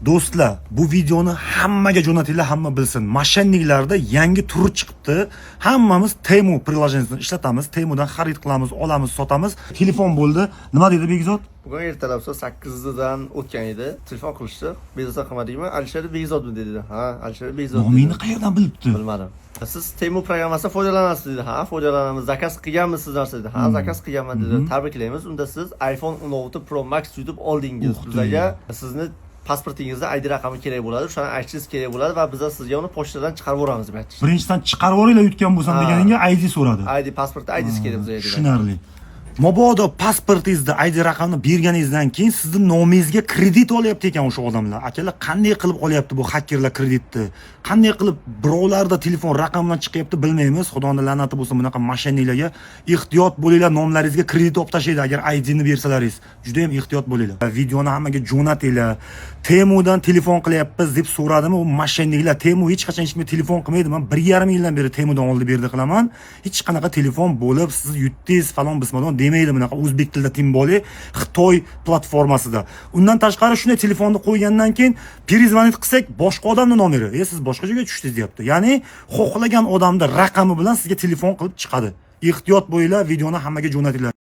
Do'stlar, bu videoni hammaga jo'natinglar, hamma bilsin. Мошенник larda yangi turi chiqibdi. Hammamiz Temu приложение sini ishlatamiz. Temudan xarid qilamiz, olamiz, sotamiz. Telefon bo'ldi. Nima dedi, Bekzod? Bugun ertalab soat 8dan o'tgan edi. Telefon qilishdi. "Bezovta qilmadingmi? Alisher Bekzodmi?" dedi. "Ha, Alisher Bekzod." Nomingni dedim. Qayerdan bilibdi? Bilmadim. "Siz Temu programmasidan foydalanasiz", dedi. "Ha, foydalanamiz." "Заказ qilganmisiz narsa?" dedi. "Ha, заказ qilganman", dedi. "Tabriklaymiz. Unda siz iPhone 16 Pro Max yutib oldingiz. Ух ты. Bizlarga sizni pasportingizda ID raqami kerak bo'ladi. O'shani aytishingiz kerak bo'ladi va biz sizga uni pochtadan chiqarib yuboramiz", deb aytishdi. Birinchidan, "Chiqarib yuboringlar, yutgan bo'lsam" deganingga ID so'radi. ID, pasportda IDsi kerak bizga, dedi. Tushunarli. Mabodo pasportingizda ID raqamini berganingizdan keyin sizni nomingizga kredit olyapti ekan o'sha odamlar. Akalar, qanday qilib olyapti bu xakerlar kreditni? Qanday qilib birovlarda telefon raqamidan chiqyapti, bilmaymiz. Xudoni la'nati bo'lsin bunaqa мошенник larga. Ehtiyot bo'linglar, nomlaringizga kredit olib tashlaydi agar IDni bersalaringiz. Juda ham ehtiyot bo'linglar. Videoni hammaga jo'natinglar. "Temudan telefon qilyapmiz", deb so'radimi u мошенник lar. Temu hech qachon hech kimga telefon qilmaydi. Men 1,5 yildan beri Temudan oldi berdi qilaman. Hech qanaqa telefon bo'lib, "Siz yutdingiz", falon bismadon demaydi bunaqa o'zbek tilida, тем более Xitoy platformasida. Undan tashqari, shunday telefonni qo'ygandan keyin перезвонить qilsak, boshqa odamning nomeri. "E, siz boshqa joyga tushdingiz", deyapti. Ya'ni xohlagan odamning raqami bilan sizga telefon qilib chiqadi. Ehtiyot bo'linglar, videoni hammaga jo'natinglar.